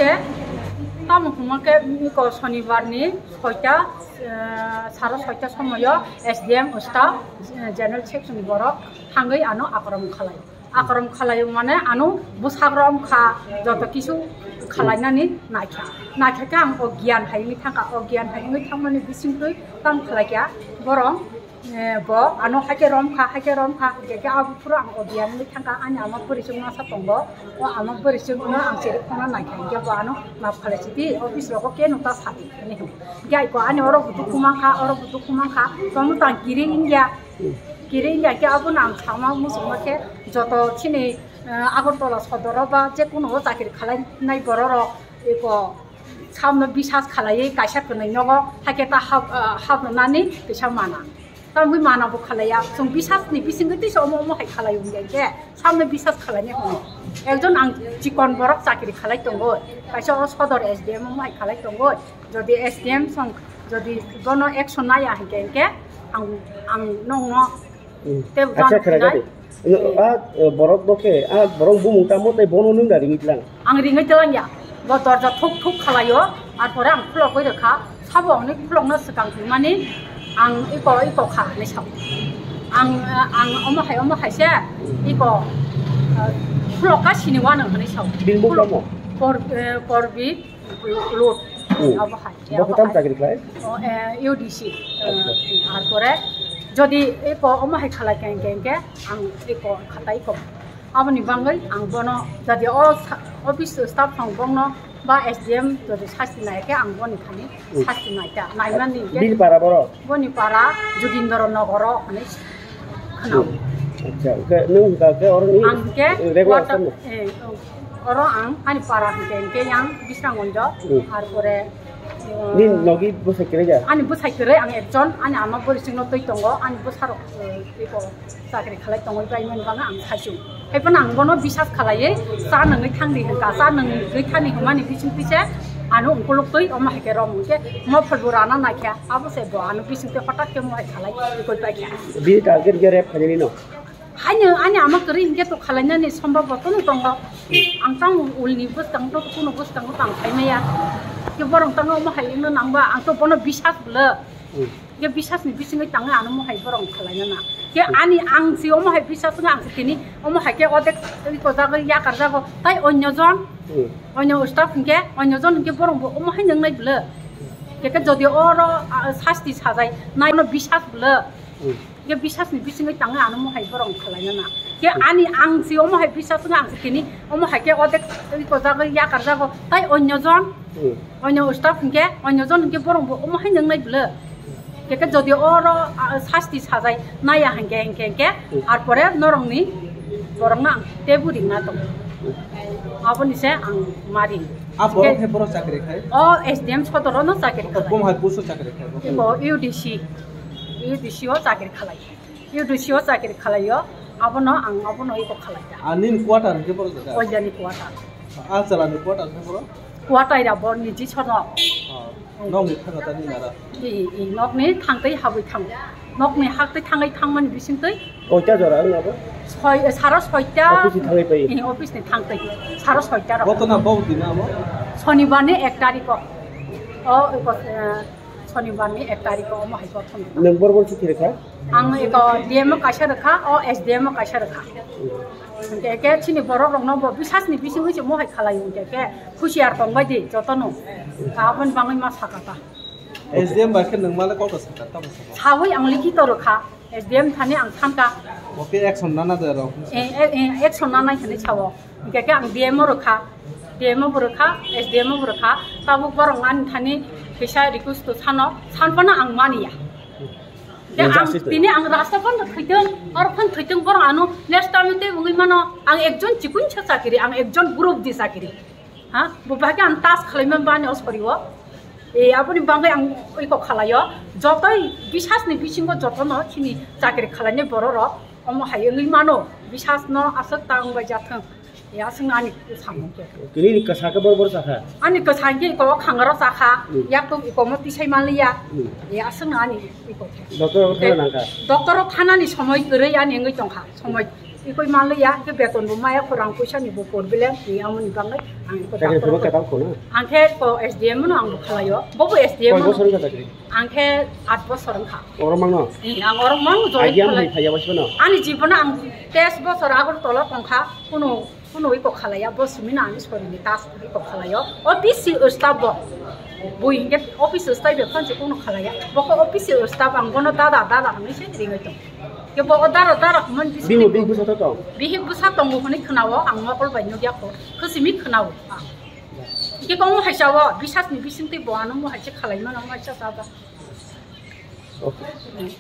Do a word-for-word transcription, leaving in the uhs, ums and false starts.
Tamo hwnma khe iko sonibar ni soita, eh, saro soita somoyo S D M staff, eh, general section ni borok thangwi ano akorom khalai. Akorom khalai mane ano bwsakro wngkha joto kisu khalainani naikha. Naikha khe ang o giyan hai wngwi thangkha, o giyan hai wngwi thangmani bisingtwi tamo khlai kha borok. Eh, bo ano haikhe romkha, haikhe romkha, hingkhe khe abo phuru ang o biyan wngwi thangkha, ani ama bwrwi chwng masa tongo, o ama bwrwi chwngno ang cherwi khongna naikha, hingkhe bo ano map khalai sidi, office rogo keno ta sadi, hwnwi hwngo. Hingkhe aiko ani oro bo dukhu mankha, oro bo dukhu mankha, tongno tang kiri wngya, kiri wngya khe abono ang sama muchungma khe joto chini, eh, Agartala sodoro ba jekunu o chakri khalainai bororok eko samno bisas khalaiwi kaisa kwnwi nogo, haikhe ta hap, ah, hapno nani kisa mana. Tamwi mana bo khalaiya. Chwng bisas ni bisingtwi tisa omo omo hai khalai wngya khe samno bisas khalainai hwnwi. Ekjon ang chikon borok chakri khalai tongo, kaisa o sodor S D M omo hai khalai tongo. Jodi S D M song, jodi bono action naya hinkhe, hinkhe ang, ang nongno Hmm. Tei Acha, jang khara nai. Gadi. No, a, eh, borok bo khe, a, borok bumung tamo tei bono nwng da ringwi tlang. Ang ringwi tlang ya. Bo dorja thuk thuk khalaio, ar pore ang khulogwi rwkha. Sabo hwnwi khulokno swkang thwimani ang iko, iko kha hwnwi sao. Ang, eh, ang omo hai, omo hai se iko, eh, khulok ka sini wanang hwnwi sao. Bini bukha mo? Por, eh, Porbi. Load. Hmm. Abo hai. Bo khe tam chakri khlai? O, eh, U D C. Acha. Eh, ar pore jodi eko omo hai khalai khe, khe, khe, ang eko khatai ko. Aboni bangwi ang bono jodi o sa-, office staff rok bongno ba S D M jodi sasti nai khe ang boni thani Hmm. sasti nai ta. Nai mani khe Bini para borok? Boni para Jogindra Nogoro hwnwi khwnao. Hmm. Acha, khe nwng hwnkha khe oroni Ang khe regular water, samno? Eh, oh. Oro ang ani para hwnkhe, hwnkhe yang Bisrangonjo, Hmm. ar pore, uh, Nini nogi bwsai kwrwi da? Ani bwsai kwrwi ang ekjon, ani ama bwrwi chwngno twi tongo, ani bwsarok, uh, iko chakri khalai tongwi bai mani bagwi ang saichung. Hai phano ang bono bisas khalaiwi cha nungwi thangdi hwnkha, cha nungwi thani hwnmani bising twi se ano ungkuluk twi omo hai khe rom hwnkhe mopholbo rana naikha, abo se bo ano bising twi hotak khe mo hai khalai twi koi paikha. Bini target khe rep khainani no? Haino ani ama kwrwi hinkhe to khalainani sombab bo tono tongo. Ang tang ulni bwskango to kuno bwskango tang phaimaya. Ke borok tang omo hai wngna nangba ang to bono bisas bwle. Hmm. Ke bisas ni bisingwi tang ano mo hai borok khalainana. Ke Hmm. ani ang si omo hai bisas wngna ang si tini omo hai ke odek ko jago yakar jago tai onyo jon. Hmm. Onyo staff hinkhe onyo jon hinkhe borok bo omo hai nang nai bwle. Ke ke jodi oro, ah, sasti sajai nai no bisas bwle. Hmm. Ke bisas ni bisingwi tangwi ano mohai borok khalaina na. Ke ani ang si omo hai bisas wngkha ang si tini omo hai ke odek iko jago yakar jago tai onyo jon, Hmm. onyo staff hinkhe onyo jon hinkhe borok bo omo hai nang nai bwle. Ke ke jodi oro, ah, sasti sajai naya hinkhe hinkhe hinkhe Hmm. ar pore norok ni borok no ang tebu ring na tong. Aboni se ang mari. A borok Ke- he borok chakri khai? O S D M sodoro no chakri khai. Bom hai post o chakri khai? Iko U D C. U D C o chakri khalai. U D C o chakri khalaio, abono ang abono iko khalai da. A nini quarter hwnkhe borok jaga? Oilani quarter. A chalani quarter hwnkhe borok? Quarter ya bo niji sono. Oh, nokni thangkha ta nini ara? I, i, nokni thangtwi habwi thang. Nokni haktwi thangwi thangmani bisingtwi. Koita jora wng abo? Soi, saro soita. Office ni thangwi pai? I, office ni thangtwi. Saro soita rok. Botona bok dina abo? Sonibar ni ek tarikh o. O, iko, eh, Sonibar ni ek tarikh o omo hai prothom. Nwng bor bor chithi rwkha? Ang eko D M o kaisa rwkha, o S D M o kaisa rwkha. Hwnkhe khe chini borok rokno bo bisas ni bisingwi se mohai khalai hwnkhe khe husiar tong bai di jotono. Aboni bangwi ma saka ta. S D M bai khe nwng male kok sakha, tamo sakha? Sawi ang likhito rwkha, S D M thani ang thanka. Bo khe action nana da rok? Eh, eh, eh, action nanai hwnwi sao. Hingke ke ang D M o rwkha, D M o bo rwkha, S D M o bo rwkha, tabuk borok ani thani kisa request to sano, sanphano ang maniya. Ke ang tini ang rasta phano thwitwng, oro phano thwitwng, borok ano next time te wngwi mano, ang ekjon chikun sa chakiri, ang ekjon group di chakiri. Ha, bo bahai ke ang tas khwlaima bani o sori o. E, aboni bangwi ang iko khwlaio, jotoi bisas ni bisingo jotono chini chakiri khwlainai borok rok, omo hai wngwi mano, bisas no aswk ta wngbai jathwng. Ya, aswkno ani samung khe. Tini ni kwsa khe bor bor chakha? Ani kwsa khe iko khangaro chakha, Hmm. Yak to iko mo tisai manliya. Hmm. Ya, aswkno ani iko khe. Doctor o thana nangkha? Doctor o thanani somoi kwrwi ani wngwi tongkha, somoi Ikoi manliya, ke beton bo maya, khorang puisa ni bo problem, ni amoni bangai, ang ko Chakri doctor phuru ko. Katam khuna? Ang khe ko S D M no ang bo khalayo, bo bo S D M Koi no. Bosor wngkha chakri? Ang khe aat bosor wngkha. Oro mangno? Ni, ang oro mang join Idea khalai. Hai phaiya bosor no? Ani jibono ang teis bosor Agartala tongkha, kuno, kuno iko khalaiya, bo simi na ani sori ni tas iko khalayo. O P C staff bo. Bui hingke office style be phansi kono khalaya. Boko office staff ang bono dada, dada hwnwi se ringwi tong. Ke bo dada, dada hwnwi bisi Bini bini bwsa tong? Bihik bwsa tongo hwnwi khwnao, ang mokol bai nukya kho. Khosimi khwnao. Ke komo haisa o, bisas ni bising twi bo ano mo haisa khalai mano, mo haisa sa ba. Okay.